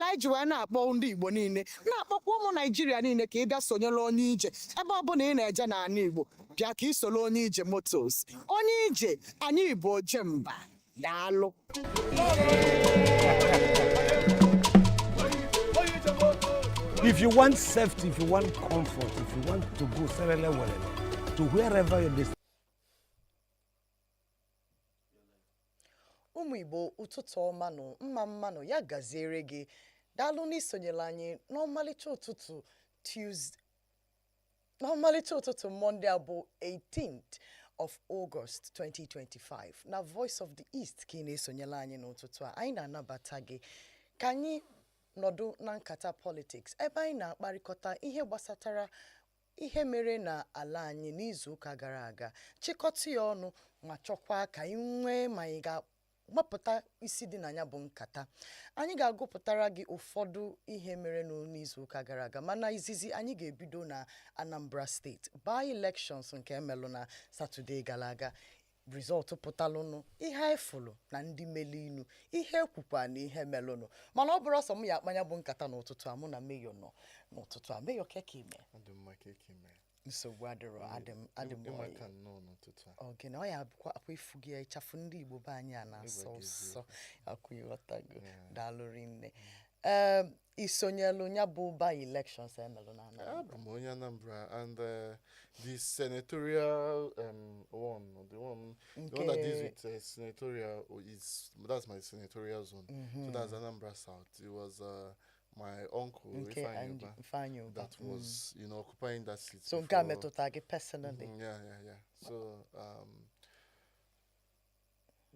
Anyị ji wee na-akpọ ndị Igbo niile, na-akpọkwa ụmụ Naijiria niile ka ị bịa sonyere Onye Ije. Ebe ọbụla ị na-eje n'ala Igbo, bịa ka ị soro Onye Ije Motors. Onye Ije, anyị bụ Ojemba. Daalụ. If you want safety, if you want comfort, if you want to go serele welele to wherever your destination. Ụmụ Igbo, ụtụtụ ọma nụ, mma mma nụ, ya gaziere gị. Daalụ n'isonyere anyị n'ọmalịcha ụtụtụ Tuesday, n'ọmalịcha ụtụtụ Monday a bụ 18th of August 2025 na Voice of the East ka ị na-esonyere anyị n'ụtụtụ a. Anyị na-anabata gị ka anyị nọdụ na nkata politics, ebe anyị na-akparịkọta ihe gbasatara ihe mere na ala anyị n'izu ụka gara aga, chịkọta ya ọnụ ma chọkwa ka anyị nwee ma anyị ga-gbapụta isi dị na ya bụ nkata. Anyị ga-agụpụtara gị ụfọdụ ihe mere n'izu ụka gara aga, mana izizi anyị ga-ebido na Anambra Steeti by elections nke emelụ na Satọde gara aga. Result pụtalụnụ, ihe anyị fụlụ na ndị melu inu, ihe ekwukwa na ihe melụnụ. Mana ọ bụrụ ọsọ m ya akpanya bụ nkata n'ụtụtụ a, mụ na Mayor nọ n'ụtụtụ a. Mayor, keke ime? Ọ dị mma, ka eke mere? Nsogbu adịrọ, adị m oyi. Ịmaka nnọọ n'ụtụtụ a. Ọ gịnị ọ ya bụkwa akwa ifu gị, ịchafụ ndị Igbo be anyị a na-asọ Ịgwa gị. Ụsọ akwa ịghọtago. Daalụ rinne. Ee, isonyelu ya bụ by elections emelụ na Anambra? Abụ m onye Anambra and the senatorial one, the one that deals with senatorial is, that's my senatorial zone. So that's Anambra South. It was my uncle nke Ifeanyi Andy Uba Ifeanyi Uba that was occupying that seat. So nke a before. Metụta gị personally? Yeah. So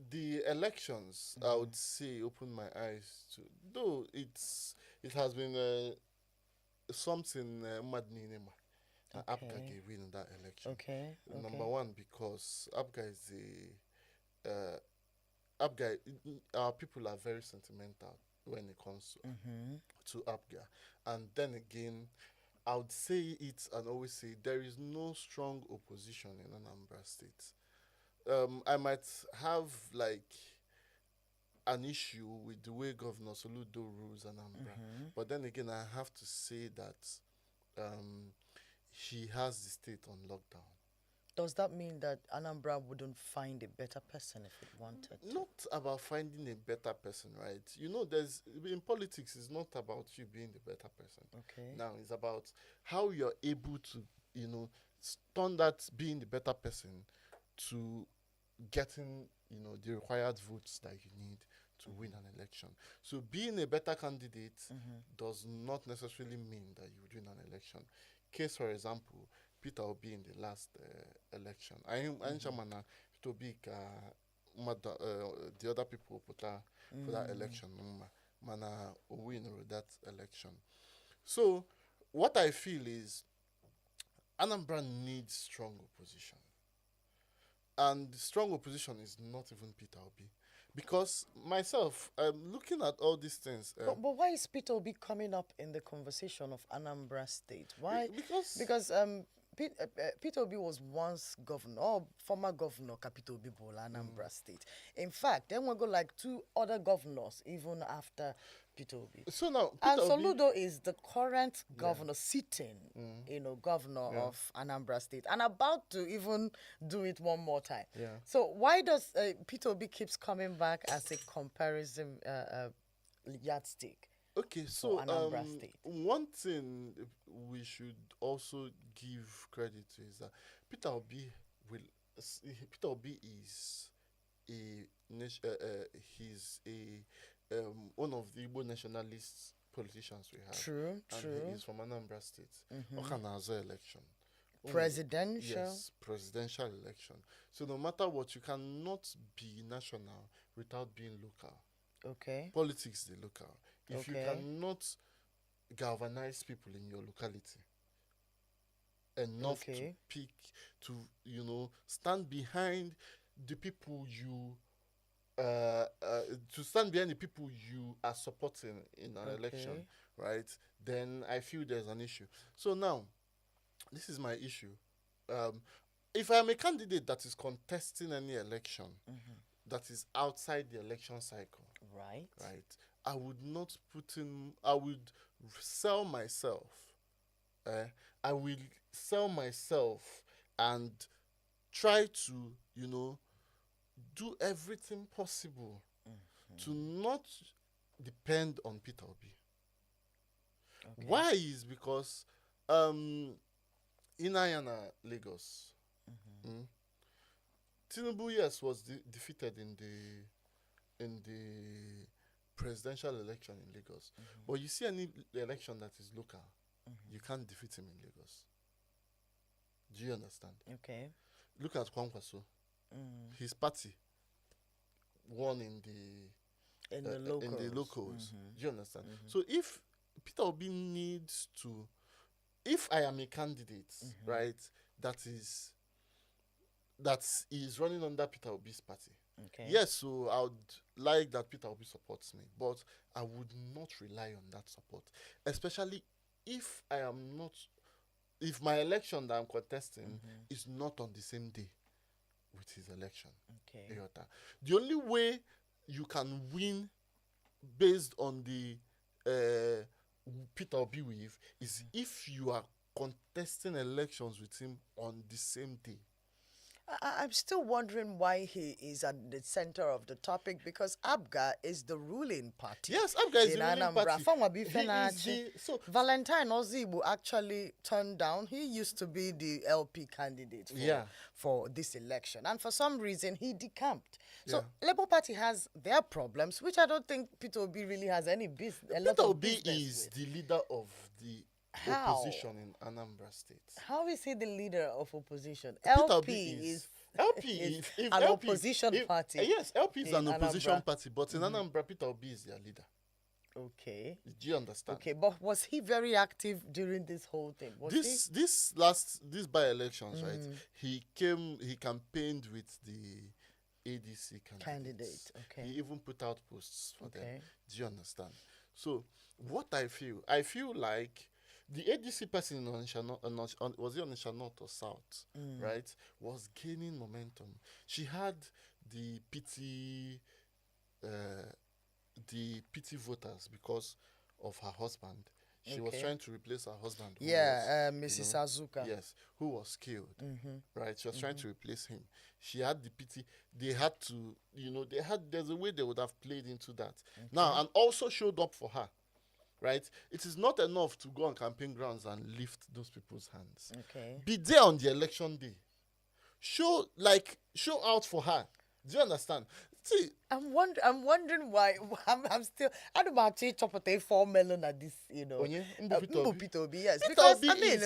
the elections, I would say, opened my eyes to. Though it has been something mmadụ niile ma na APGA ga-win that election. Number one, because APGA is a APGA. Our people are very sentimental when it comes to APGA, and then again, I would say it and always say there is no strong opposition in Anambra State. I might have like an issue with the way Governor Soludo rules Anambra, but then again, I have to say that he has the state on lockdown. Does that mean that Anambra wouldn't find a better person if it wanted to? Not about finding a better person, right? There's in politics, it's not about you being the better person. Now it's about how you're able to turn that being the better person to getting the required votes that you need to win an election. So being a better candidate does not necessarily mean that you would win an election. Case for example, Peter Obi in the last election. Anyị chama na Peter Obi ka mmadụ the other people pụta for that election mma, mana o win that election. So what I feel is Anambra needs strong opposition. And the strong opposition is not even Peter Obi. Because myself, I'm looking at all these things. But why is Peter Obi coming up in the conversation of Anambra State? Why? Because Because Peter Obi was once governor, or former governor, ka Peter Obi bụ Anambra State. In fact, then we go like two other governors even after Peter Obi. So now, Peter And Obi, Soludo is the current governor, sitting governor of Anambra State, and about to even do it one more time. So why does Peter Obi keeps coming back as a comparison yardstick Okay, so for Anambra State? One thing we should also give credit to is that Peter Obi is a he's a one of the Igbo nationalist politicians we have. True, And true. he is from Anambra State. Ọ ka na-azọ election. Presidential. Yes, presidential election. So no matter what, you cannot be national without being local. Politics is local. If you cannot galvanize people in your locality enough to pick to stand behind the people you to stand behind the people you are supporting in an election, right? Then I feel there's an issue. So now, this is my issue. If I'm a candidate that is contesting any election that is outside the election cycle, right, I would not put in. I would sell myself. I will sell myself and try to, do everything possible to not depend on Peter Obi. Why is because in Ayana, Lagos, Tinubu, yes, was defeated in the presidential election in Lagos. But you see any election that is local, you can't defeat him in Lagos. Do you understand? Okay. Look at Kwankwaso. His party won in the locals. In the locals. Do you understand? So if Peter Obi needs to, if I am a candidate, right, that is running under Peter Obi's party. Okay. Yes, so I would like that Peter Obi supports me, but I would not rely on that support, especially if I am not, if my election that I'm contesting is not on the same day with his election. Okay. The only way you can win based on the Peter Obi wave is if you are contesting elections with him on the same day. I'm still wondering why he is at the center of the topic, because APGA is the ruling party. Yes, APGA is in the ruling Anambra. party. Valentine Ozigbo actually turned down. He used to be the LP candidate for this election, and for some reason he decamped. So Labour Party has their problems, which I don't think Peter Obi really has any business. Peter Obi is the leader of the opposition in Anambra State. How is he the leader of opposition? Peter LP Obi is if an LP, opposition party. Yes, LP is an opposition Anambra. Party, but in Anambra, Peter Obi is their leader. Okay. Do you understand? Okay, but was he very active during this whole thing? Was this by-elections, right? He campaigned with the ADC candidate. Okay. He even put out posts for them. Do you understand? So what I feel like the ADC person in Onitsha, was it Onitsha North or South, right, was gaining momentum. She had the PT voters because of her husband. She was trying to replace her husband. Yeah, Mrs. Azuka. Yes, who was killed, right? She was trying to replace him. She had the PT. They had to, there's a way they would have played into that. Now, and also showed up for her. Right? It is not enough to go on campaign grounds and lift those people's hands. Okay. Be there on the election day. Show out for her. Do you understand? See, I'm wondering why I'm still. I don't know about 4 million at this, Onye? Mbu Peter Obi, yes. Peter Because Obi I mean, is,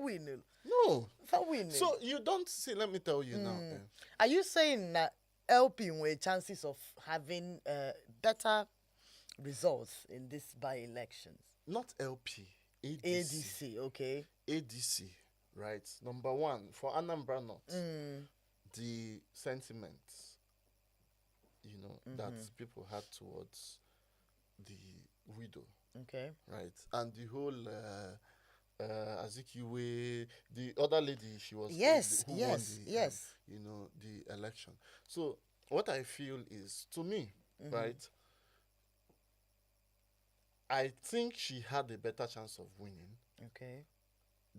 win. No. Win. So you don't see. Let me tell you now. Are you saying that LP were chances of having better results in this by-elections? Not LP, ADC. ADC, okay. ADC, right? Number one, for Anambra North, the sentiments, that people had towards the widow. Okay. Right? And the whole Azikiwe, the other lady, she was... Yes, who yes, won the, yes. The election. So what I feel is, to me, right, I think she had a better chance of winning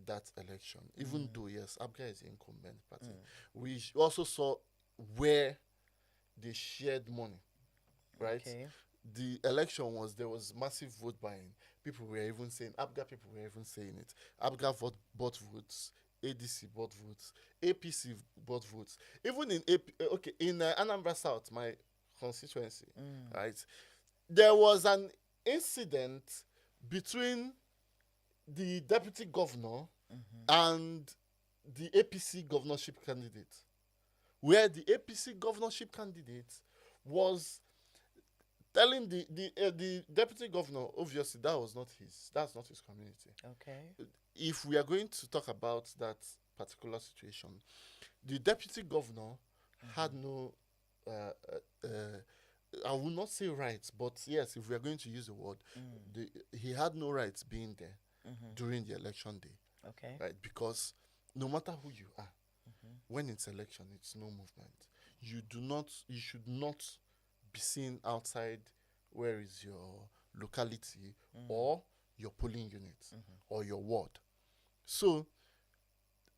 that election, even though, yes, APGA is the incumbent party. We also saw where they shared money, right? Okay. The election was, there was massive vote buying. People were even saying, APGA people were even saying it. APGA bought votes, ADC bought votes, APC bought votes. Even in, in Anambra South, my constituency, right, there was an incident between the deputy governor and the APC governorship candidate, where the APC governorship candidate was telling the deputy governor, obviously that was not his, that's not his community. Okay. If we are going to talk about that particular situation, the deputy governor had no, I will not say rights, but yes, if we are going to use the word, he had no rights being there during the election day. Okay. Right? Because no matter who you are, when it's election, it's no movement. You do not, you should not be seen outside where is your locality or your polling unit or your ward. So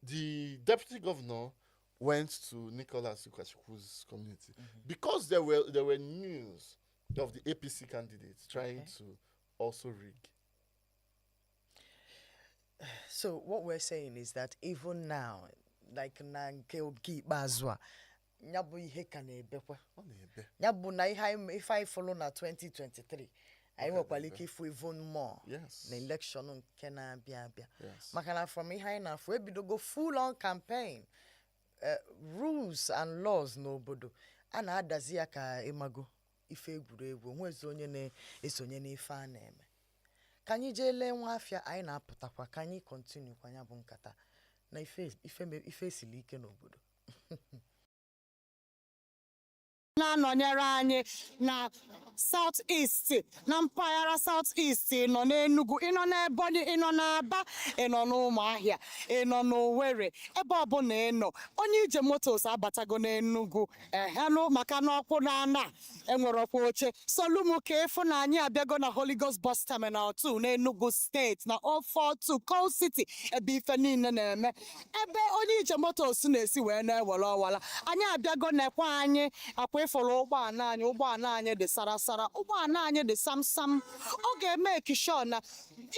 the deputy governor went to Nicholas Ukachukwu's community because there were news of the APC candidates trying to also rig. So what we're saying is that even now, like na nke ikpeazụ a, ya bụ ihe ka na-ebekwa. Ọ na-ebe. Ya bụ na ihe anyị, ife anyị fụlụ na 2023, anyị nwekwara ike ịfụ even more na election nke na-abịa abịa. Maka na from ihe anyị na-afụ, ebidogo full on campaign, rules and laws n'obodo a na-adazi ya ka ịmago ife egwuregwu, onwezi onye na-esonye n'ife a na-eme. Ka anyị jee lee nwa afịa, anyị na-apụtakwa ka anyị continue kwa ya bụ nkata na ife esili ike n'obodo. Na-anọnyere anyị na South East, na mpaghara South East, ị nọ n'Enugu, ị nọ n'Ebonyi, ị nọ n'Aba, ị nọ n'Ụmụahịa, ị nọ n'Owerri, ebe ọbụla ị nọ, Onye Ije Motors abatago n'Enugu. Ehenụ, maka na ọkwụ na ana enwere ọkwa oche solumu ka ịfụ na anyị abịago na Holy Ghost Bus Terminal 2 n'Enugu Steeti, na 042 Coal City, ebe ife niile na-eme, ebe Onye Ije Motors na-esi wee na-ewere ọwara. Anyị abịago, nekwa anyị akwa ịfụrụ ụgbọala anyị. Ụgbọala anyị dị sarasara, ụgbọala anyị dị samsam. Ọ ga-eme sure na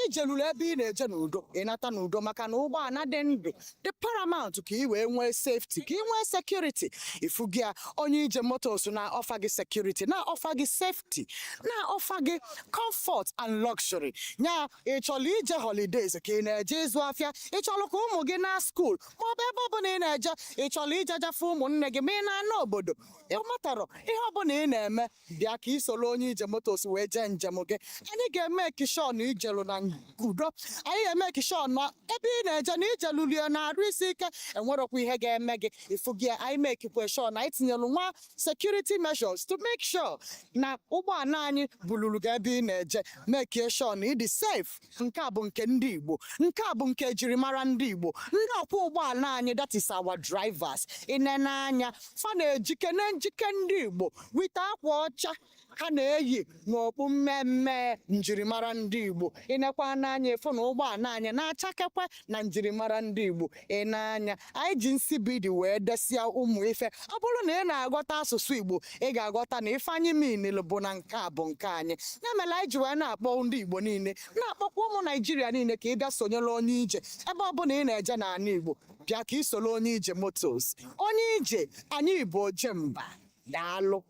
ijeluru ebe ị na-eje n'udo, ịnata n'udo, maka na ụgbọala dị ndụ dị paramount ka ị wee nwee safety, ka ị nwee security. Ifu gị a, Onye Ije Motors na-offer gị security, na-offer gị safety, na-offer gị comfort and luxury. Nya ị chọrọ ije holidays, ka ị na-eje ịzụ afịa, ị chọrọ ka ụmụ gị na school, maọbụ ebe ọbụla ị na-eje, ị chọrọ ije jafe ụmụnne gị, ma ị na-ana obodo, ị matarọ ihe ọbụla ị na-eme, bịa ka ị soro Onye Ije Motors wee jee njem gị. Anyị ga-eme sure na ijelu na udo. Anyị ga-eme sure na ebe ị na-eje na ijelulie na-arụ isi ike, enwerọkwa ihe ga-eme gị. Ifu gị, anyị mekikwe sure na anyị tinyelu nwa security measures to make sure na ụgbọala anyị buluru gị ebe ị na-eje, make sure na ịdị safe. Nke a bụ nke ndị Igbo, nke a bụ nke ejirimara ndị Igbo. Ndị ọkwọ ụgbọala anyị, that is our drivers, ịnene anya fa na-ejike na njike ndị Igbo wite akwa ọcha ha na-eyi n'okpu mmemme njirimara ndị Igbo. Ịnekwa n'anya, ịfụ na ụgbọala anyị na-achakekwe na njirimara ndị Igbo. Ị na-anya, anyị ji nsibidi wee desịa ụmụ ife. Ọ bụrụ na ị na-aghọta asụsụ Igbo, ị ga-aghọta na ife anyị minil bụ na nke a bụ nke anyị. Ya mere anyị ji wee na-akpọ ndị Igbo niile, na-akpọkwa ụmụ Naijiria niile ka ị bịa sonyere Onye Ije. Ebe ọbụla ị na-eje n'ala Igbo, bịa ka ị soro Onye Ije Motors. Onye Ije, anyị bụ ojemba. Daalụ.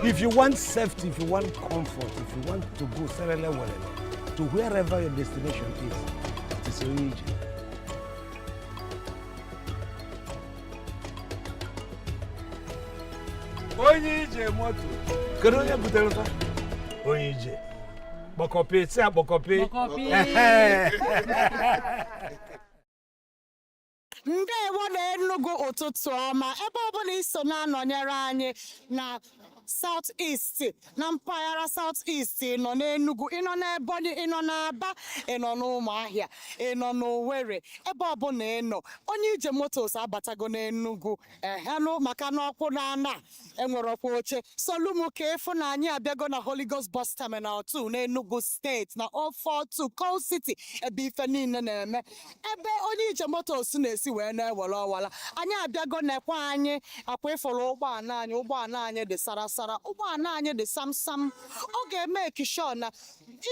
If you want safety, if you want comfort, if you want to go serele welele to wherever your destination is, it is Onye Ije. Onye Ije Moto. Kedu onye butere fa? Onye Ije. Kpọkọpị, si akpọkọpị. Kpọkọpị. Ehe. Ndewo na Enugu, ụtụtụ ọma. Ebe ọbụla iso na-anọnyere anyị na South East, na mpaghara South East, ị nọ n'Enugu, ị nọ n'Ebonyi, ị nọ n'Aba, ị nọ n'Ụmụahịa, ị nọ n'Owerri, ebe ọbụla ị nọ, Onye Ije Motors abatago n'Enugu. Ehenụ, maka na ọkwụ na ana enwere ọkwa oche solumu ka ịfụ na anyị abịago na Holy Ghost Bus Terminal 2 n'Enugu Steeti, na 042 Coal City, ebe ife niile na-eme, ebe Onye Ije Motors na-esi wee na-ewere ọwara. Anyị abịago, nekwa anyị akwa ịfụrụ ụgbọala anyị. Ụgbọala anyị dị sarasara, ụgbọala anyị dị samsam. Ọ ga-eme sure na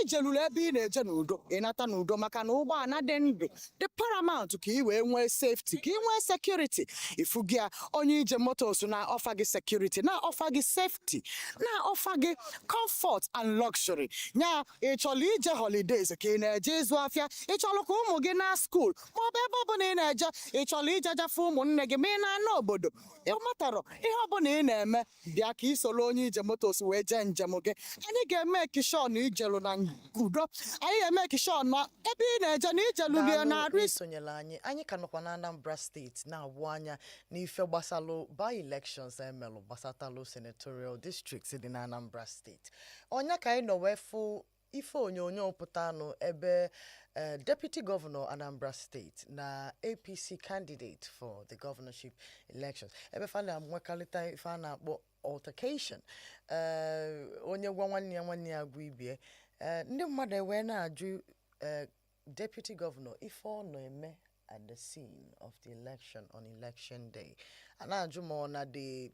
ijeluru ebe ị na-eje n'udo, ịnata n'udo, maka na ụgbọala dị ndụ dị paramount ka ị wee nwee safety, ka ị nwee security. Ifu gị a, Onye Ije Motors na-offer gị security, na-offer gị safety, na-offer gị comfort and luxury. Nya ị chọrọ ije holidays, ka ị na-eje ịzụ afịa, ị chọrọ ka ụmụ gị na school, maọbụ ebe ọbụla ị na-eje, ị chọrọ ije jafe ụmụnne gị, ma ị na-ana obodo, ị matarọ ihe ọbụla ị na-eme, bịa ka ị soro Onye Ije Motors wee jee njem gị. Anyị ga-eme sure na ijelu na udo. Anyị ga-eme sure na ebe ị na-eje na ijelulie Daalụ na arụ isi. Isonyela anyị. Anyị ka nọkwa na Anambra Steeti na-awụ anya n'ife gbasalụ by-elections emelụ gbasatalụ senatorial districts dị na Anambra Steeti. Ọnya ka anyị nọ wee fụ. Ife onyonyo pụtanụ ebe Deputy Governor Anambra State na APC candidate for the governorship elections, ebe fa na-enwekarịta ife a na-akpọ altercation, onye gwa nwanne ya, nwanne ya gwa ibie. Ndị mmadụ ewee na-ajụ Deputy Governor ife ọ na-eme at the scene of the election on election day. A na-ajụ ma ọ na the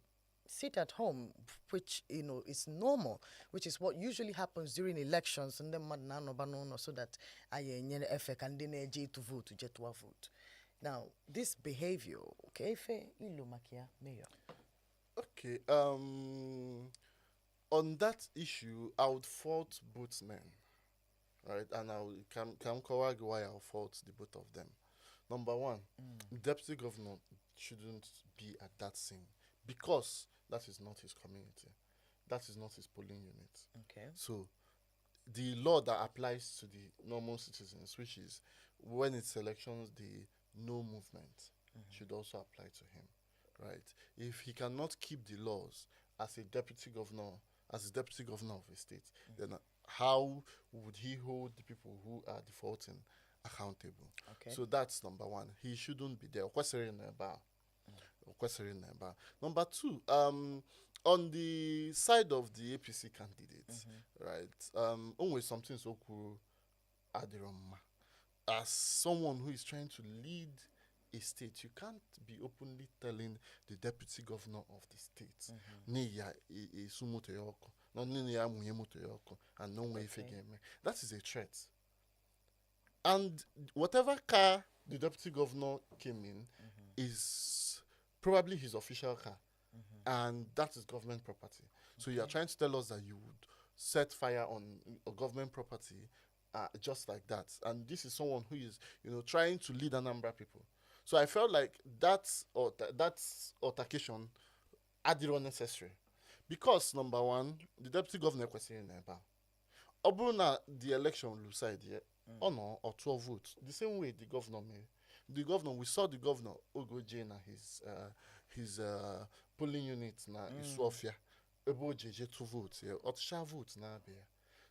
sit at home, which is normal, which is what usually happens during elections. Ndị mmadụ na-anọba n'ụlọ so that anyị enyere efe ka ndị na-eje ịtụ vootu je tụọ vootu. Now, this behavior, okay, ife ilu maka ya, Mayor? Okay. On that issue, I would fault both men, right? And I will can cover why I'll fault the both of them. Number one, the deputy governor shouldn't be at that scene because that is not his community, that is not his polling unit. So, the law that applies to the normal citizens, which is when it's elections, the no movement, should also apply to him, right? If he cannot keep the laws as a deputy governor, as a deputy governor of a state, then how would he hold the people who are defaulting accountable? Okay. So that's number one. He shouldn't be there. O kwesịrị ịnọ ebe a. O kwesịrị ịnọ ebe a. Number two, on the side of the APC candidates, right? Only something so kwuru adịrọ mma. As someone who is trying to lead a state, you can't be openly telling the deputy governor of the state, "N'ihi ya esu moto ya ọkụ, na n'ihi ya amụnye moto ya ọkụ," and no way ife ga-eme. That is a threat. And whatever car the deputy governor came in is probably his official car, and that is government property. So you are trying to tell us that you would set fire on a government property just like that. And this is someone who is trying to lead Anambra people. So I felt like that altercation adịrọ necessary. Because number one, the deputy governor kwesịrị ịnọ ebe a. Ọ bụrụ na the election lose side ya, ọ nọ ọ tụọ vote the same way the governor mere. The governor, we saw the governor oge o jee na his polling unit na Isuofia, ebe o ji eje tụ vote ya, ọ tụchaa vote na-abịa.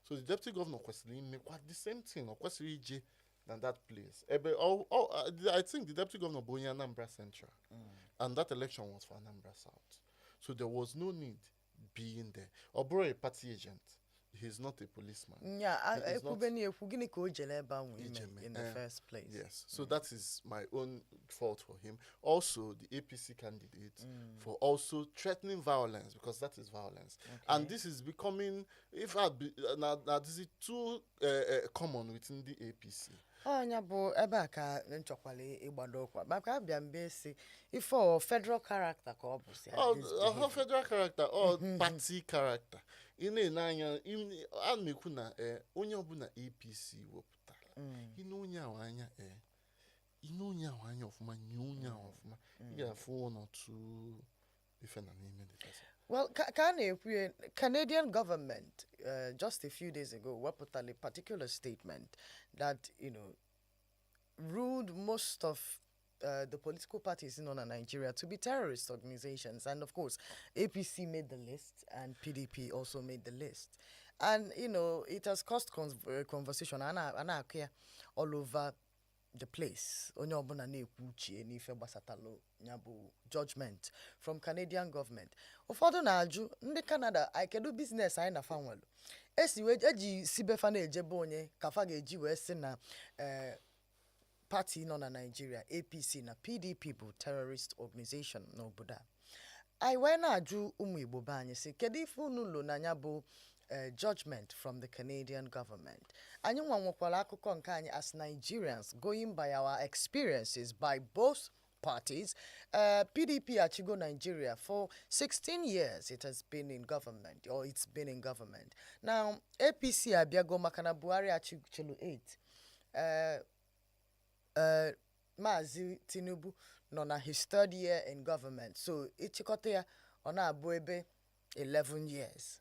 So the deputy governor kwesịrị imekwa the same thing. Ọ kwesịrị ije na that place ebe I think the deputy governor bụ onye Anambra Central, and that election was for Anambra South, so there was no need being there. Ọ bụrụ a party agent, he's not a policeman. Nya He is not- ekwube na-ekwu gịnị ka o jere ebe ahụ ime Ije mee, in the first place? Yes. So that is my own fault for him. Also, the APC candidate for also threatening violence, because that is violence. And this is becoming, if I be, now this is too common within the APC. Ọnya bụ ebe a ka m chọkwara ịgbado ụkwa maka abịa mbe si ife ọ federal character ka ọ bụ si Oh, this oh, federal character or party character. Ị na-ene anya, a na-ekwu na onye ọbụla APC wepụtara, ị na onye ahụ anya, ị na onye ahụ anya ọfụma, nye onye ahụ ọfụma, ị ga-afụ one or two ife na n'ime the person. Well, ka a na-ekwu ya, Canadian government just a few days ago wepụtara a particular statement that ruled most of the political parties in Nigeria to be terrorist organizations. And of course, APC made the list and PDP also made the list. And it has caused conversation and all over the place. Onye ọbụla na-ekwu uche n'ife gbasatalụ ya bụ judgment from Canadian government. Ụfọdụ na-ajụ ndị Canada anyị kedu business anyị na fa nwelu esi wee eji sibe fa na-ejebe onye ka fa ga-eji wee sị na party nọ na Nigeria, APC na PDP, bụ terrorist organization n'obodo a. Anyị wee na-ajụ ụmụ Igbo be anyị sị kedu ife unu lo na ya bụ judgment from the Canadian government? Anyị nwa nwekwara akụkọ nke anyị as Nigerians, going by our experiences by both parties. PDP achigo Nigeria for 16 years. It has been in government, or it's been in government. Now, APC abịago maka na Buhari achichelu 8. Maazị Tinubu nọ na his third year in government. So, ịchịkọta ya, ọ na-abụ ebe 11 years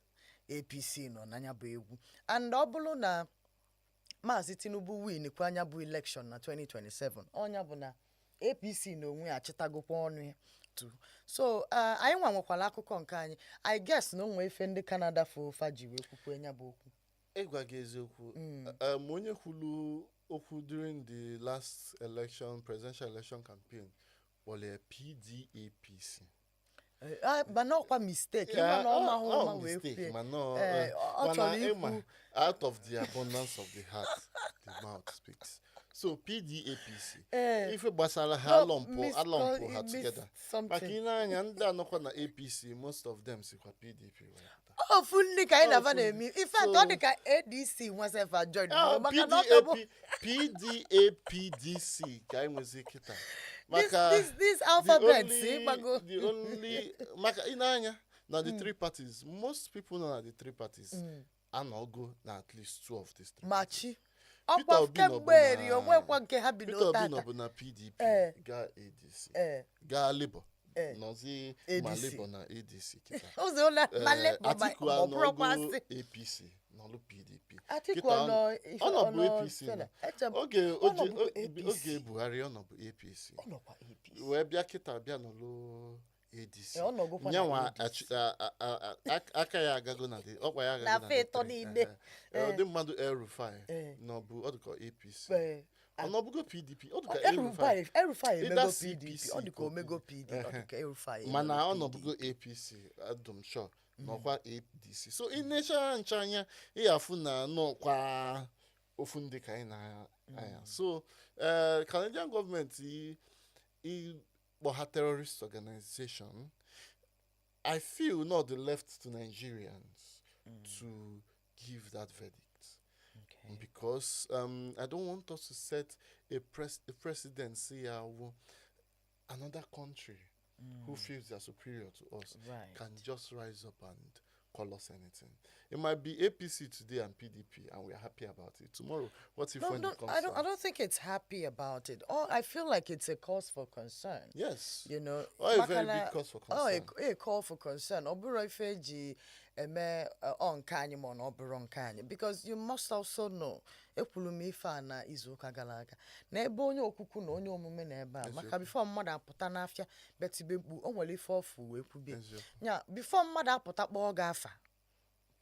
APC nọ n'anya bụ egwu. And ọ bụrụ na Maazị Tinubu win kwa anya bụ election na 2027, ọnya bụ na APC na onwe ya achịtagokwa ọnụ ya too. So anyị nwa nwekwara akụkọ nke anyị. I guess na o nwee ife ndị Canada fo fa ji wee kwukwe nya bụ okwu. Ịgwa gị eziokwu, onye kwulu okwu during the last election, presidential election campaign, kpọrọ ya PDAPC. Mana ọkwa mistake, ịma na ọ mahụ ụma wee mistake, kwue. mana Ọ mana chọrọ ịma, ikwu out of the abundance of the heart, the mouth speaks. So PDAPC, ife gbasara ha, No, alọmpụ alọmpụ ha miss together. something. Maka ị na-anya ndị anọkwa na APC, most of them sikwa PDP wee pụta. Ofu ndị ka anyị na-aba Ofu na-eme. In fact, ọ dị ka ADC nwasefa join maka na ọ ka bụ PDAP, PDAPDC ka anyị nwezi kịta. Maka this the alphabet ịgbago. The only, maka ị na-anya na the three parties, most people nọ na the three parties anọgo na at least two of these three parties. Machi Peter ọkwa Obi nọbụ kemgbe eri onwekwa nke ha Peter bido Obi tata. nọbụ na PDP, gaa ADC, gaa Labour, nọzi ma ADC. Labour na ADC kịta. Ụzọ ụlọ ma Labour Atiku ma ọ bụrụkwa anọgo asị. APC, nọlụ PDP. Atiku Kịta ọ nọ ọ nọbụ ọ nọ APC Fela. nọ. Eche m- Oge ọ nọbụ APC. Oge Buhari, ọ nọbụ APC. Ọ nọkwa APC. Wee bịa kịta, bịa nọlụ ADC. Ọ nọgokwa na Nyanwa ADC. aka ya agago na the ọkwa ya Na agago na the afọ ịtọ three. niile. Ụdị mmadụ El-Rufai nọbụ, ọ dịka APC. Ọ nọbụgo PDP, ọ dịka El-Rufai. El-Rufai Either emego CPC PDP, ọ dịka ka ọ omego PDP. PDP, ọ dịka El-Rufai Mana emego ọ PDP. nọbụgo APC, adụm sure, nọkwa ADC. So ị necha ncha anya, ị afụ na nọkwa ofu ndị ka anyị na-anya. So Canadian gọọmenti ịkpọ ha terrorist organization, I feel not the left to Nigerians to give that verdict because I don't want us to set a precedent, say another country who feels they are superior to us can just rise up and call us anything. It might be APC today and PDP, and we are happy about it. Tomorrow, what if No, when no, it comes I don't. to I don't think it's happy about it. Oh, I feel like it's a cause for concern. Yes. Oh, Oh, a very big cause for Oh, concern. a call for concern. Ọ bụrụ ife eji eme ọ nke anyị ma ọ na ọ bụrụ nke anyị, because you must also know, ekwuru m ife a na izuụka gara aga, na ebe onye okwukwu na onye omume na ebe a, maka before mmadụ apụta n'afịa betibe mkpu, o nwere ife ọfụ wee kwubie. Ya before mmadụ apụta kpọọ gị afa,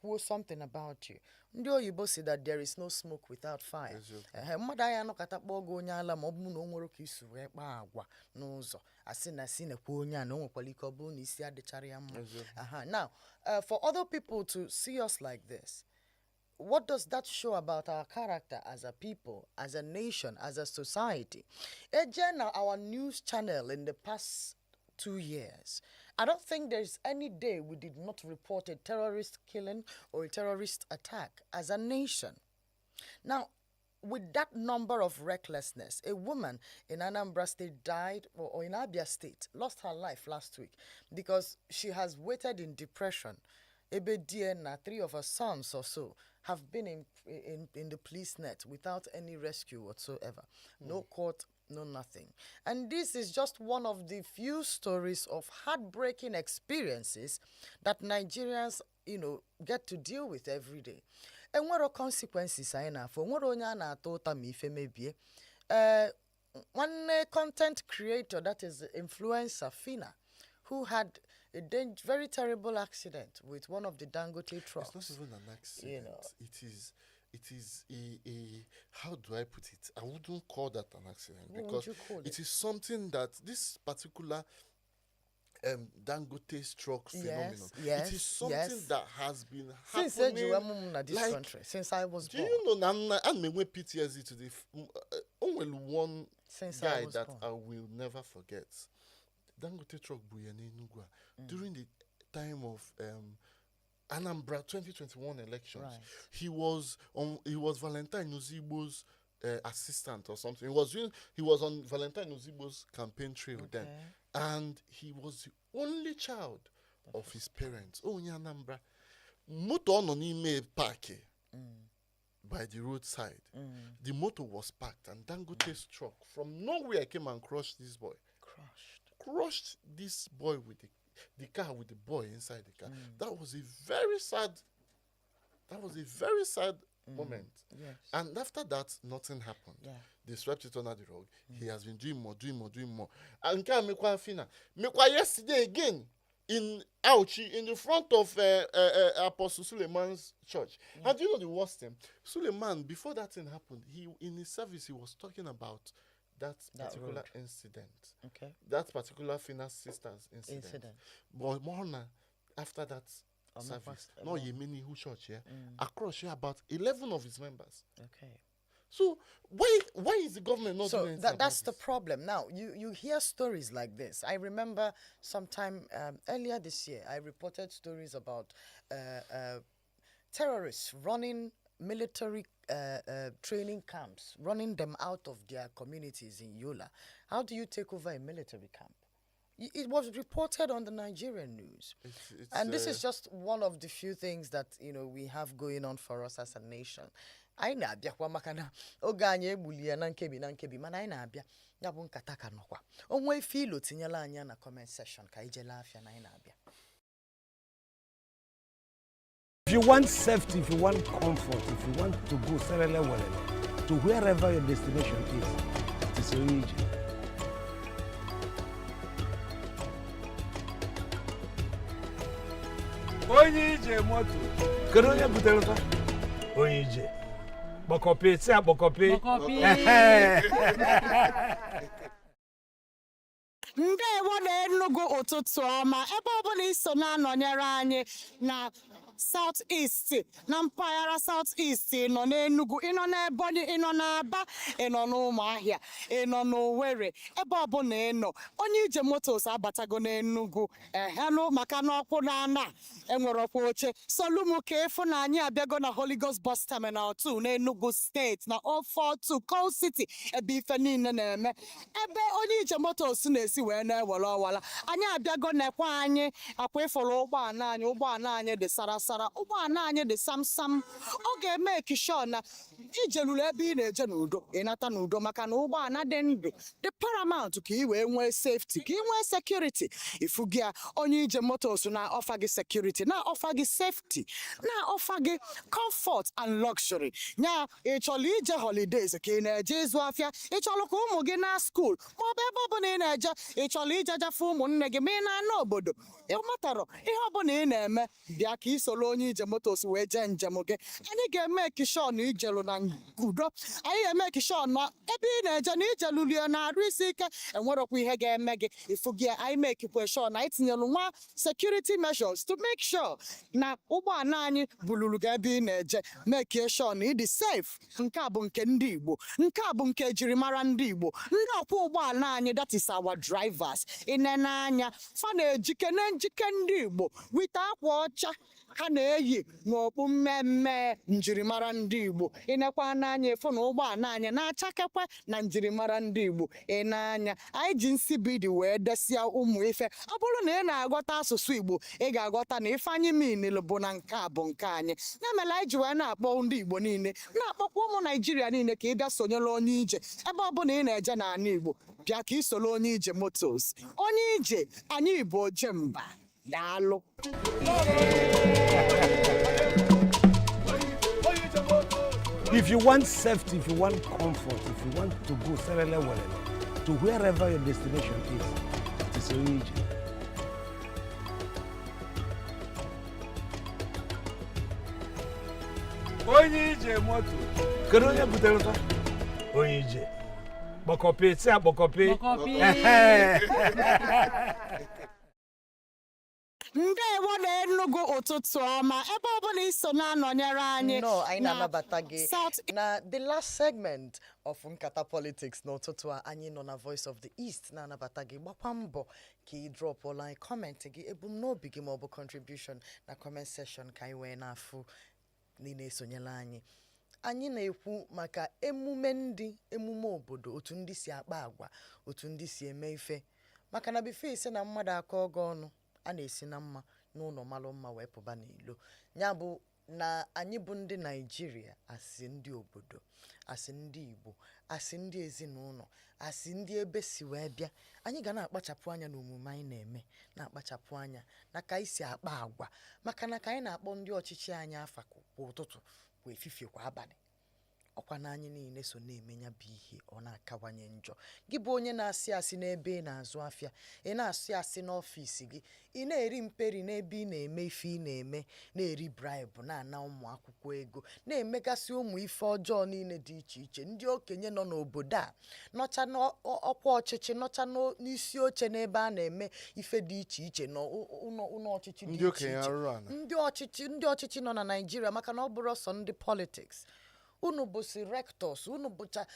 kwuo something about you. Ndị oyibo si that there is no smoke without fire. Ehe, mmadụ anyị anọkọta kpọọ gị onye ala, ma ọ bụrụ na o nwere ka isi wee kpaa agwa n'ụzọ, asị na si nekwa onye a, na o nwekwara ike ọ bụrụ na isi adịchara ya mma. Aha. Now, for other people to see us like this, what does that show about our character as a people, as a nation, as a society? Eje na our news channel in the past 2 years, I don't think there's any day we did not report a terrorist killing or a terrorist attack as a nation. Now, with that number of recklessness, a woman in Anambra State died, or in Abia State, lost her life last week because she has waited in depression. Ebe di na three of her sons or so have been in the police net without any rescue whatsoever. No court, no nothing. And this is just one of the few stories of heartbreaking experiences that Nigerians get to deal with every day. Enwero consequences anyị na-afụ, onwere onye a na-ata ụta ma ife mebie. Ee, nwanne content creator, that is influencer Fina, who had a very terrible accident with one of the Dangote trucks. It's not even an accident. You know. It is a, how do I put it? I wouldn't call that an accident What would because you call it it? is something that this particular Dangote truck phenomenon. It is something that has been Since happening. eji wee mụ m na this like, country, since I was Do born. you know na I'm enwe PTSD today? O nwere one Since I guy was that born. I will never forget. Dangote truck bụ ya n'Enugu a. During the time of Anambra 2021 elections, he was Valentine Ozigbo's assistant or something. He was on Valentine Ozigbo's campaign trail then, and he was the only child of his parents. Onye Anambra. Moto ọ nọ n'ime park by the roadside. The motor was parked, and Dangote's truck from nowhere came and crushed this boy. Crushed. Crushed this boy with the car, with the boy inside the car. That was a very sad moment. And after that, nothing happened. They swept it under the rug. He has been doing more, doing more, doing more. And nke a mekwa Fina. Mekwa yesterday again in Auchi, in the front of Apostle Suleman's church. And do you know the worst thing? Suleiman, before that thing happened, he in his service he was talking about that That particular road. incident. Okay. That particular finance sisters incident. Incident. But more na after that Omekwa- service, no Yemeni who church here, across here about 11 of his members. Okay. So why is the government not So doing anything that, about that's the this? problem. Now, you hear stories like this. I remember sometime earlier this year, I reported stories about terrorists running military training camps, running them out of their communities in Yola. How do you take over a military camp? It was reported on the Nigerian news. It's, And this is just one of the few things that we have going on for us as a nation. Anyị na-abịakwa maka na oge anyị egbuli ya na nkebi na nkebi, mana anyị na-abịa. Ya bụ nkata ka nọkwa onwe ife ilo tinyela anyị na comment section ka anyị jele afịa na anyị na-abịa. If you want safety, if you want comfort, if you want to go serele welele to wherever your destination is, it is Onije. Onye ije moto. Kedu onye butere fa? Onye ije. Kpọkọpị, si akpọkọpị. Kpọkọpị. Ndewo na Enugu, ụtụtụ ọma. Ebe ọbụla iso na-anọnyere anyị na South East, na mpaghara South East, ị nọ n'Enugu, ị nọ n'Ebonyi, ị nọ n'Aba, ị nọ n'Ụmụahịa, ị nọ n'Owerri, ebe ọbụla ị nọ, Onye Ije Motors abatago n'Enugu. Ehenụ maka na ọkwụ na ana enwere ọkwa oche solumu ka efu na anyị abịago na Holy Ghost Bus Terminal 2 n'Enugu Steeti, na 042 Coal City, ebe ife niile na-eme, ebe Onye Ije Motors na-esi wee na-ewere ọwara. Anyị abịago nekwa anyị akwa ịfụrụ ụgbọala anyị. Ụgbọala anyị dị sarasara, ụgbọala anyị dị samsam. Ọ ga-eme sure na ijeluru ebe ị na-eje n'udo, ịnata n'udo, maka na ụgbọala dị ndụ dị paramount ka ị wee nwee safety, ka ị nwee security. Ifu gị a, Onye Ije Motors na-offer gị security, na-offer gị safety, na-offer gị comfort and luxury. Nya ị chọrọ ije holidays, ka ị na-eje ịzụ afịa, ị chọrọ ka ụmụ gị na school, maọbụ ebe ọbụla ị na-eje, ị chọrọ ije jafe ụmụnne gị, ma ị na-ana obodo, ị matarọ ihe ọbụla ị na-eme, bịa ka ị soro Onye Ije Motors wee jee njem gị. Anyị ga-eme sure na ijelu na udo. Anyị ga-eme sure na ebe ị na-eje na ijelulie na-arụ isi ike, enwerọkwa ihe ga-eme gị. Ifu gị, anyị mekikwe sure na anyị tinyelu nwa security measures to make sure na ụgbọala anyị buluru gị ebe ị na-eje, make sure na ịdị safe. Nke a bụ nke ndị Igbo, nke a bụ nke ejirimara ndị Igbo. Ndị ọkwọ ụgbọala anyị, that is our drivers, ịnene anya fa na-ejike na njike ndị Igbo wite akwa ọcha ha na-eyi n'okpu mmemme njirimara ndị Igbo. Ịnekwa n'anya ịfụ na ụgbọala anyị na-achakekwe na njirimara ndị Igbo. Ị na-anya anyị ji nsibidi wee desịa ụmụ ife. Ọ bụrụ na ị na-aghọta asụsụ Igbo, ị ga-aghọta na ife anyị minil bụ na nke a bụ nke anyị. Ya mere anyị ji wee na-akpọ ndị Igbo niile, na-akpọkwa ụmụ Naijiria niile ka ị bịa sonyere Onye Ije. Ebe ọbụla ị na-eje n'ala Igbo, bịa ka ị soro Onye Ije Motors. Onye Ije, anyị bụ ojemba. Daalụ. If you want safety, if you want comfort, if you want to go serele welele to wherever your destination is, it is Onije. Onye ije moto. Kedu onye butere fa? Onye ije. Kpọkọpị, si akpọkọpị. Kpọkọpị. Ndewo na Enugu, ụtụtụ ọma. Ebe ọbụla iso na-anọnyere anyị Nnọọ, anyị na na-anabata gị South na the last segment of Nkata Politics n'ụtụtụ a. Anyị nọ na Voice of the East na-anabata gị. Gbakwa mbọ ka ị dropụla anyị comment gị, ebumnobi gị maọbụ contribution na comment section, ka anyị wee na-afụ na ị na-esonyela anyị. Anyị na-ekwu maka emume ndị, emume obodo, otu ndị si akpa agwa, otu ndị si eme ife, maka na before isi na mmadụ aka ọgọ ọnụ, a na-esi na mma n'ụlọ malụ mma wee pụba n'ilo. Ya bụ na anyị bụ ndị Naijiria, asị ndị obodo, asị ndị Igbo, asị ndị ezinụlọ, asị ndị ebe si wee bịa, anyị ga na-akpachapụ anya n'omume anyị na-eme, na-akpachapụ anya na ka anyị si akpa agwa, maka na ka anyị na-akpọ ndị ọchịchị anyị afa kwa ụtụtụ, kwa efifie, kwa abalị. Ọkwa na anyị niile so na-eme ya bụ ihe, ọ na-akawanye njọ. Gị bụ onye na-asị asị n'ebe ị na-azụ afịa, ị na-asị asị n'ọfịs gị, ị na-eri mperi n'ebe ị na-eme ife ị na-eme, na-eri bribe, na-ana ụmụ akwụkwọ ego, na-emegasị ụmụ ife ọjọọ niile dị iche iche. Ndị okenye nọ n'obodo a nọcha n'ọkwa ọchịchị, nọcha n'isi oche n'ebe a na-eme ife dị iche iche n'ụlọ ụlọ ọchịchị dị Ndị iche okenye iche. arụrụ ana. Ndị ọchịchị nọ na Naịjirịa, maka na ọ bụrụ ọsọ ndị politics, unu bụsi rectors, unu bụcha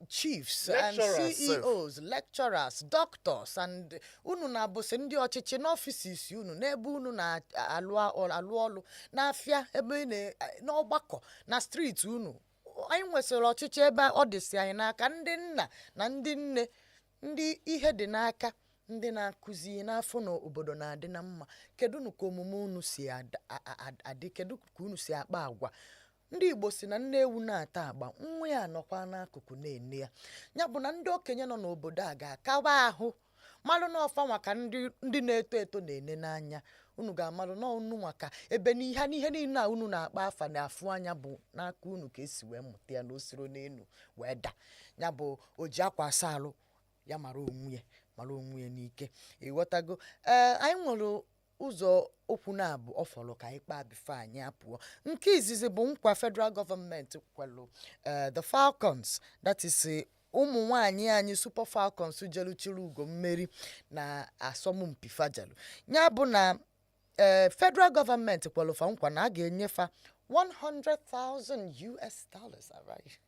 chiefs and Lecturers sef. CEOs, lecturers, doctors, and unu na-abụsị ndị ọchịchị n'ọfisis unu, n'ebe unu na-alụ alụ ọlụ, n'afịa, ebe ị n'ọgbakọ, na street unu. Anyị nwesịrị ọchịchị ebe ọ dịsị anyị n'aka. Ndị nna na ndị nne, ndị ihe dị n'aka, ndị na-akụzi ihe n'afọ na obodo na-adị na mma, kedu nu ka omume unu si adị? Kedu ka unu si akpa agwa? Ndị Igbo si na nne ewu na-ata agba, nwa ya nọkwa n'akụkụ na-ene ya. Ya bụ na ndị okenye nọ n'obodo a ga-akawa ahụ malụ na ọfa maka ndị na-eto eto na-ene n'anya. Unu ga-amalụ na unu maka ebe n'ihe n'ihe niile a unu na-akpa afa na-afụ anya bụ n'aka unu ka esi wee mụta ya, na osiro n'elu wee da. Ya bụ, o ji akwa asa alụ ya, mara onwe ya, mara onwe ya n'ike. Ịghọtago? Ee, anyị nwere ụzọ okwu na-abụ ọ fọrọ ka anyị kpaa before anyị apụọ. Nke izizi bụ nkwa federal gọọmenti kwelu the Falcons, that is ụmụ nwanyị anyị, Super Falcons, jeluchiri ugo mmeri na asọmpi fajelu. Ya bụ na federal gọọmenti kwelu fa nkwa na a ga-enyefa 100,000 US dollars. Alright.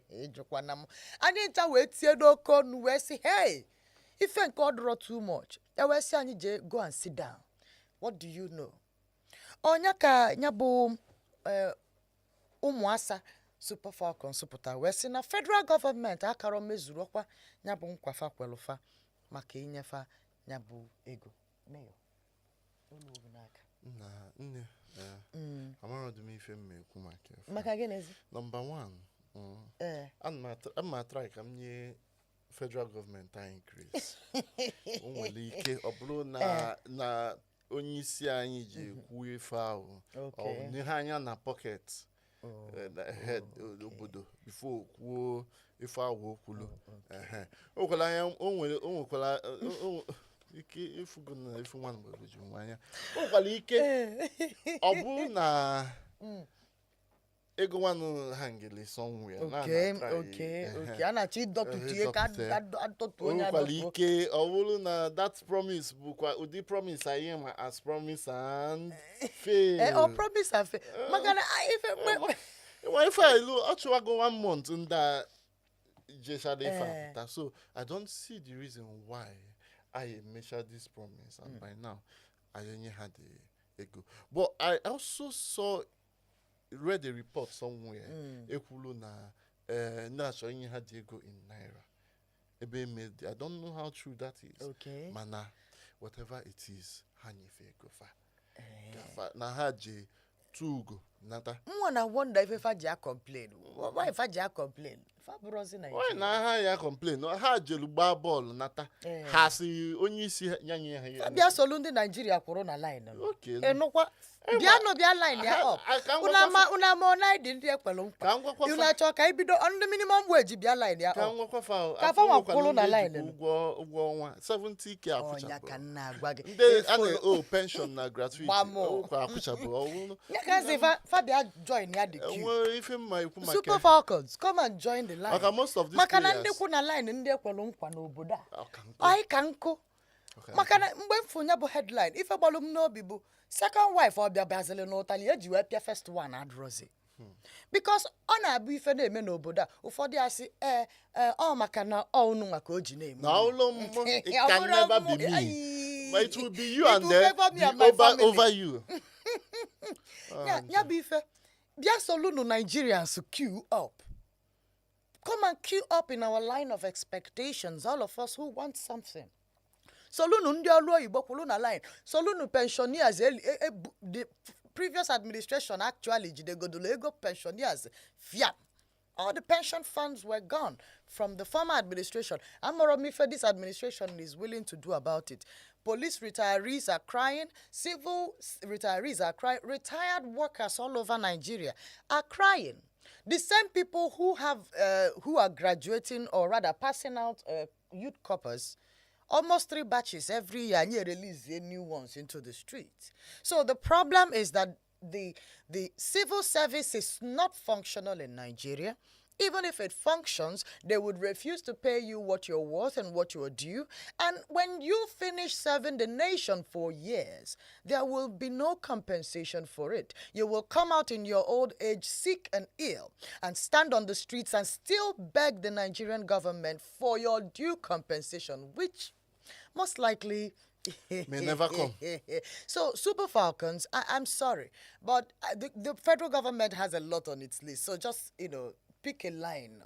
Ịjụkwana m, anyị ncha wee tie n'oke ọnụ wee sị, "Hey, ife nke ọ dụrọ too much." E wee sị anyị jee go and sit down. What do you know? Ọnya ka ya bụ ụmụasa Super Falcons pụtara wee sị na federal gọọmenti akara mezuru ọkwa ya bụ nkwafa kwelụfa maka inyefa ya bụ ego. Mayor, olu obi n'aka. Nna nne, amarọdụ m ife m ma ekwu maka ife. Maka gịnịzi? Number one, ana m atry ka m nye federal gọọmenti anyị grace. O nwere ike ọ bụrụ na onye isi anyị ji ekwu ife ahụ, ọ n'ihe anya na pocket na head obodo before kwuo ife ahụ o kwulu. Ehe. O nwekwara anya, o nwere, o nwekwara ike ịfụgo na ifu nwa mgbe ji nwa anya. O nwekwara ike ọ bụrụ na ego nwanụ hangili somewhere na na-atry, ehe. Okay, a na-achọ ịdọtụtụ ihe ka ịdọpụta ya. Adọtụ O onye nwekwara adọtụ. ike ọ bụrụ na that promise bụkwa ụdị promise anyị ma as promise and fail. Ee, ọ promise and fail, maka na ife mgbe Nwa ife a ilu ọ chụwago one month ndị a jechara ife Eh. a pụta, so I don't see the reason why I measure this promise and by now I enye ha the ego. But I also saw, read a report somewhere ekwulu na ndị achọ inye ha the ego in naira ebe eme. I don't know how true that is. Mana whatever it is, ha nyefe ego fa. Na ha ji tụ ugo nata. Mụnwa na wonder ife fa ji a complain. Why fa ji a complain? Fa bụrụzi Why Naijiria. na ha ya complain? Ha jelu gbaa bọọlụ nata. Ha si onye isi ya nye ha Fa bịa solu ndị Naijiria kwụrụ na line nọ. Okay. Ịnụkwa, bịanụ, bịa line ya up. Ka m Unu gwakwa ama, unu ama ọnaịdị ndị ekwelu nkwa. Ka m gwakwa Unu achọ ka ibido ndị minimum wage, bịa line ya ka up. m gwakwa fa. Ka fa nwa kwụrụ na line nọ. Ụgwọ ọnwa 70K Ọnya akwụchabụ. ka m na-agwa gị. Ndị a na-o pension na gratuity Gbamụ. ụkwa akwụchabụ ọwụrụ. Ya ka sị fa bịa join ya the queue. Enwere ife mma ikwu maka Super Falcons, come and join the line. Maka most of these Maka na ndị players- kwụ na line, ndị ekwelu nkwa n'obodo a. Ọ ka nkụ. Anyị ka nkụ. Ọ ka Maka na mgbe m fụ ya bụ headline, ife gbalụ m n'obi bụ second wife ọ bịa bịazili n'ụtalị eji wee pịa first one adụrọzi, because ọ na-abụ ife na-eme n'obodo a, ụfọdụ asị, ee ee, ọ maka na ọ unu nwa ka o ji na-eme. Na ụlọ mmụọ, it Ọ can bụrụ never be mmụọ, me. ayi. But it will be you It and will then favor me be and my over, family. over you. Ya bụ ife, bịa solunu Nigerians queue up. Come and queue up in our line of expectations, all of us who want something. Solunu ndị ọrụ oyibo kwuru na line, solunu pensioners. The previous administration actually jidegodolo ego pensioners fiam. All the pension funds were gone from the former administration. Amaro m ife this administration is willing to do about it. Police retirees are crying, civil retirees are crying, retired workers all over Nigeria are crying. The same people who are graduating, or rather passing out youth corpers, almost three batches every year, and you release the new ones into the street. So the problem is that the civil service is not functional in Nigeria. Even if it functions, they would refuse to pay you what you're worth and what you're due. And when you finish serving the nation for years, there will be no compensation for it. You will come out in your old age sick and ill and stand on the streets and still beg the Nigerian government for your due compensation, which most likely may never come. So, Super Falcons, I'm sorry, but the federal government has a lot on its list. So just pick a line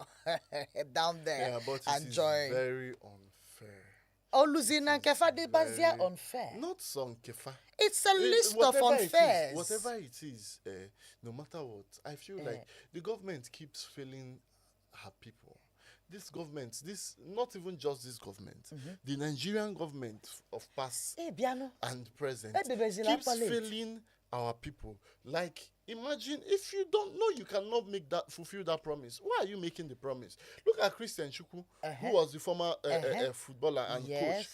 down there Yeah, but it and is join. Very unfair. Oluzina Nkefa dịbazie Very- unfair. Not some Kefa. It's a list of Whatever it is, unfairs. Whatever it is, no matter what, I feel like the government keeps failing her people. This government, this not even just this government, the Nigerian government of past Eh, bịanụ. And present Ebebezila keeps akwa late. Failing our people. Like, imagine if you don't know you cannot make that fulfill that promise. Why are you making the promise? Look at Christian Chukwu, who was the former footballer and coach,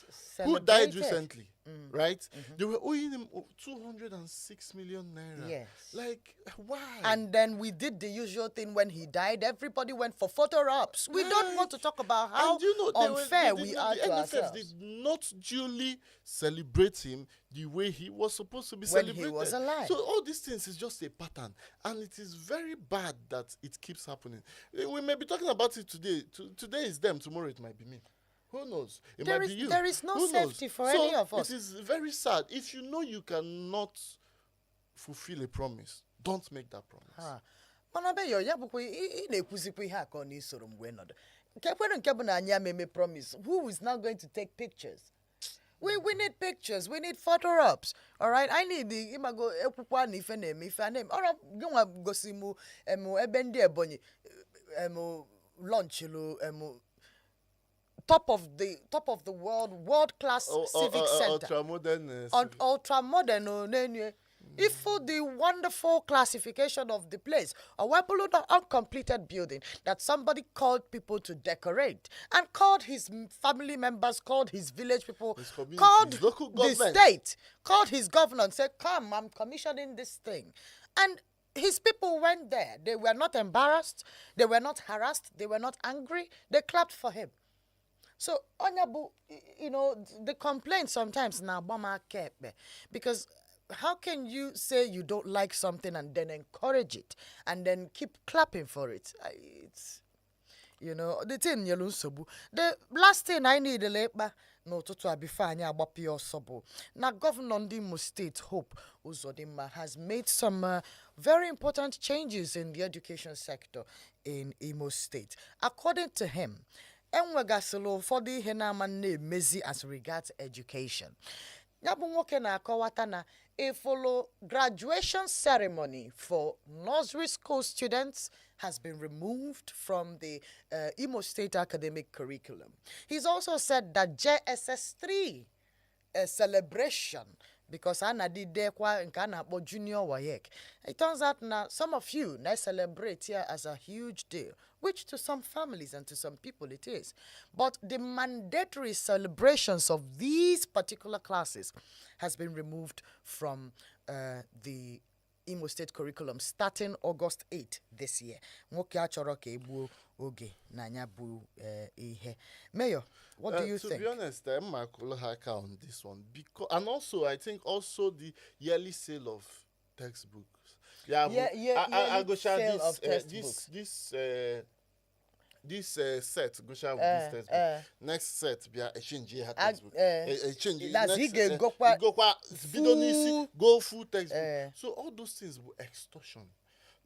who died Celebrated. Recently, right? They were owing him 206 million naira. Like, why? And then we did the usual thing when he died. Everybody went for photo ops. We don't want to talk about how And you know, unfair they we did are the to NFF ourselves. Did not duly celebrate him the way he was supposed to be When he celebrated. was alive. So all these things is just a pattern, and it is very bad that it keeps happening. We may be talking about it today. Today is them. Tomorrow it might be me. Who knows? It There might be you. There is no Who knows? Safety for So any of us. it is very sad. If you know you cannot fulfill a promise, don't make that promise. Ha. Mana be yo, ya bụkwa ị na-ekwuzikwa ihe a ka ọ na-esoro mgbe nọdụ nke kwere nke bụ na anyị ameme promise. Who is now going to take pictures? We need pictures, we need photo ops. All right, I need the ịmago ekwukwa na ife na-eme ife a na-eme ọrọ gị nwa gosi mụ em ebe ndị Ebonyi em launchịlụ em top of the world class civic center. Ultra modern. Ultra modern n'enu ifo the wonderful classification of the place, a webulu the uncompleted building that somebody called people to decorate and called his family members, called his village people, His community, called his local the government. State, called his governor and said, "Come, I'm commissioning this thing." And his people went there. They were not embarrassed, they were not harassed, they were not angry. They clapped for him. So onya bụ the complaint sometimes na-agba m aka ekpe, because how can you say you don't like something and then encourage it and then keep clapping for it? It's the thing nyelu nsogbu. The last thing I need ịkpa n'ụtụtụ a before anyị agbapụ ya ọsọ bụ na gọvanọ ndị Imo State, Hope Uzodimma, has made some very important changes in the education sector in Imo State. According to him, enwegasịrị ụfọdụ ihe na-ama na-emezi as regards education. Ya bụ nwoke na-akọwata na ifulu graduation ceremony for nursery school students has been removed from the Imo State academic curriculum. He's also said that JSS3 a celebration, because a na-adịdekwa nke a na-akpọ junior WAEC. It turns out now some of you now celebrate here as a huge deal, which to some families and to some people it is. But the mandatory celebrations of these particular classes has been removed from the Imo State curriculum starting August 8 this year. Nwoke a chọrọ ka egbuo oge na ya bụ ihe. Mayor, what do you To think? Be honest, I'm haka on this one because, and also I think also the yearly sale of textbooks. Yeah, Yeah, I yearly go share sale this, of textbooks. This set go share with this textbook. Next set be a exchange ha textbook. Exchange. That's Next, he ga-egokwa go bido n'isi, go full textbook. So all those things were extortion.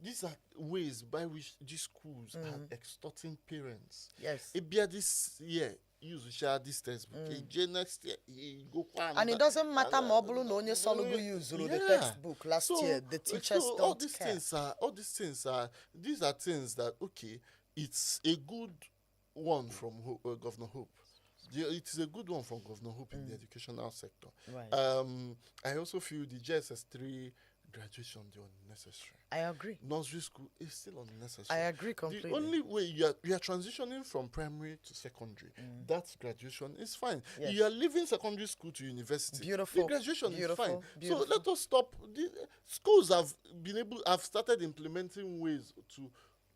These are ways by which these schools are extorting parents. Ị bịa this year, use share this textbook. Ije next year, you go And it doesn't matter ma ọ bụrụ na onye sọlụgo use the textbook last year, the teachers So all don't these care. Things are all these things are these are things that, okay, it's a good one from Governor Hope. It is a good one from Governor Hope in the educational sector. I also feel the JSS3 Graduation dị unnecessary. I agree. Nursery school is still unnecessary. I agree completely. The only way you are transitioning from primary to secondary, that graduation is fine. Yes. You are leaving secondary school to university. Beautiful, The graduation beautiful, is fine. Beautiful. So let us stop. The schools have been able, have started implementing ways to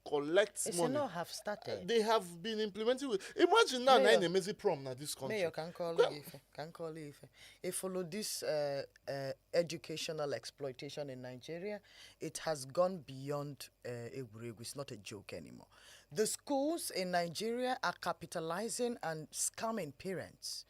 collect It's money. not have started. They have been implementing. Imagine now, Mayor. nine amazing prom now this country. Mayor can call Well, Ife. Can call Ife. If follow this educational exploitation in Nigeria, it has gone beyond egwuregwu. It's not a joke anymore. The schools in Nigeria are capitalizing and scamming parents.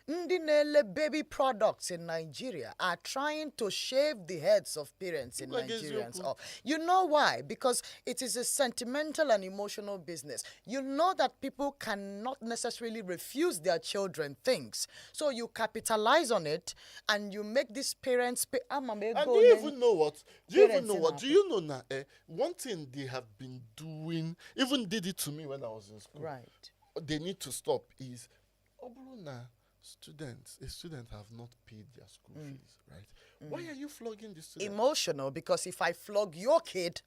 Ndị na-ele baby products in Nigeria are trying to shave the heads of parents in Gwa gị Nigerians eziokwu. Off. You know why? Because it is a sentimental and emotional business. You know that people cannot necessarily refuse their children things. So you capitalize on it and you make these parents pay. Ama m And ego do you ole even know what? Do you even parents know in what? our Do you know now? One thing they have been doing, even did it to me when I was in school. They need to stop is, ọ bụrụ na students, a student have not paid their school fees, right? Why are you flogging the student? Emotional, because if I flog your kid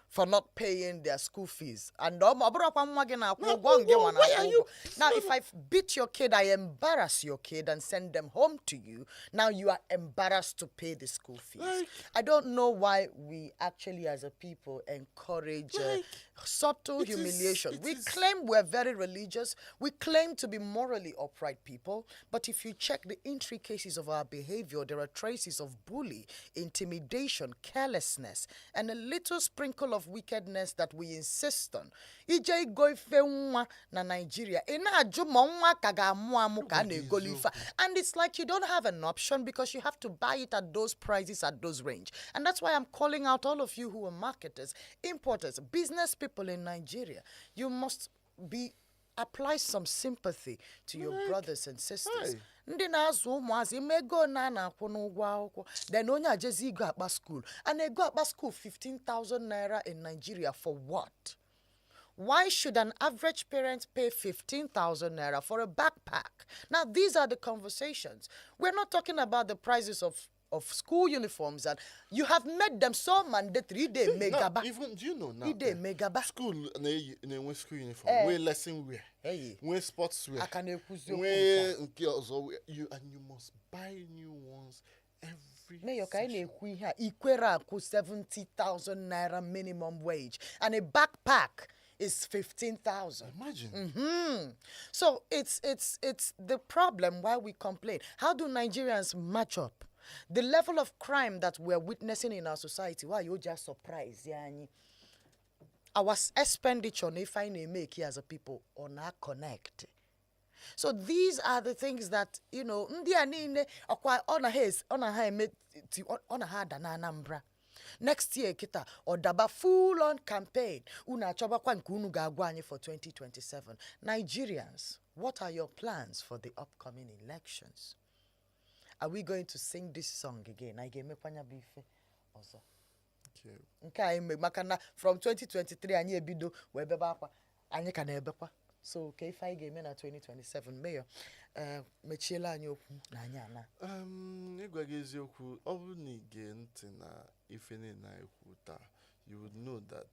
for not paying their school fees, and ọ bụrụkwa nwa gị na-akwụ Na-akwụ ụgwọ, nke ụgwọ, nwa why na-akwụ are you ụgwọ. Now, if I beat your kid, I embarrass your kid and send them home to you. Now you are embarrassed to pay the school fees. Like- I don't know why we actually, as a people, encourage Like, subtle it is- humiliation. It We is- claim we're very religious. We claim to be morally upright people. But if you check the intricacies of our behavior, there are traces of bully, intimidation, carelessness, and a little sprinkle of wickedness that we insist on. Ije igo ife nwa na Nigeria, ị na-ajụ ma nwa ka ga-amụ amụ ka a na-egolu ife a. And it's like you don't have an option because you have to buy it at those prices, at those range. And that's why I'm calling out all of you who are marketers, importers, business people in Nigeria. You must be apply some sympathy to your brothers and sisters. Hey. Ndị na-azụ ụmụazị ime ego na a na-akwụ n'ụgwọ akwụkwọ, then onye ajezi ego akpa school and ego akpa school 15,000 naira in Nigeria, for what? Why should an average parent pay 15,000 naira for a backpack? Now, these are the conversations. We're not talking about the prices of school uniforms, and you have made them so mandatory. They Now, megaba. even do you know now? Ide megaba. School na-enwe school uniform, Eh. nwee lesson wear, Hey. nwee sports wear, Aka na-ekwuzi okwu. Nwee nke ọzọ wear. You and you must buy new ones every Mayor, ka anyị session. na-ekwu ihe a, ikwere akwụ 70,000 naira minimum wage, and a backpack is 15,000. Imagine. So it's the problem why we complain. How do Nigerians match up? The level of crime that we're witnessing in our society, why you just surprised, ya anyị? Our expenditure na ife anyị na-emeke as a people ọ na-connect. So these are the things that ndị a niile ọkwa ọ na ha ọ na ha eme ọ na ha ada na Anambra. Next year kịta ọ daba full on campaign, unu achọbakwa nke unu ga-agwa anyị for 2027. Nigerians, what are your plans for the upcoming elections? Are we going to sing this song again? Anyị ga-emekwanya bụ ife ọzọ? Okay. Nke anyị maka na from 2023 anyị ebido wee bebe akwa, anyị ka na-ebekwa. So ka ife anyị ga-eme na 2027? Mayor, mechiela anyị okwu na anyị ana. Ịgwa gị eziokwu, ọ bụrụ na ị gee ntị na ife niile anyị kwu taa, you would know that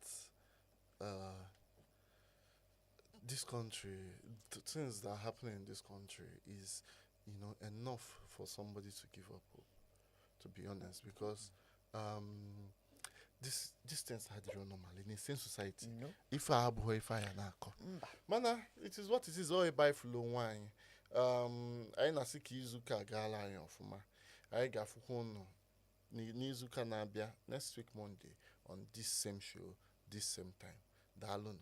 this country, the things that are happening in this country is enough for somebody to give up hope, to be honest, because this things adịrọ normal in a same society. No. Ife a abụghị ife anyị na-akọ. Mba. Mana it is what it is. Ọ ebe anyị fụlụ onwe anyị. Anyị na-asị ka izuụka agaala anyị ọfụma. Anyị ga-afụkwa unu n'izuụka na-abịa, next week Monday, on this same show, this same time. Daalụnụ.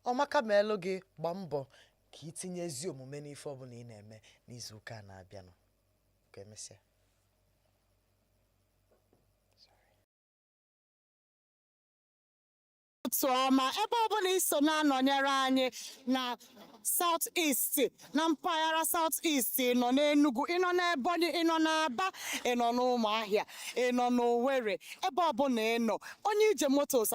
Ọmaka meelụ gị. Gbaa mbọ ka itinye ezi omume n'ife ọbụla ị na-eme n'izuụka a na-abịanụ. Ka emesịa. Otu ọma, ebe ọbụla iso na-anọnyere anyị na South East, na mpaghara South East, ị nọ n'Enugu, ị nọ n'Ebonyi, ị nọ n'Aba, ị nọ n'Ụmụahịa, ị nọ n'Owerri, ebe ọbụla ị nọ, Onye Ije Motors.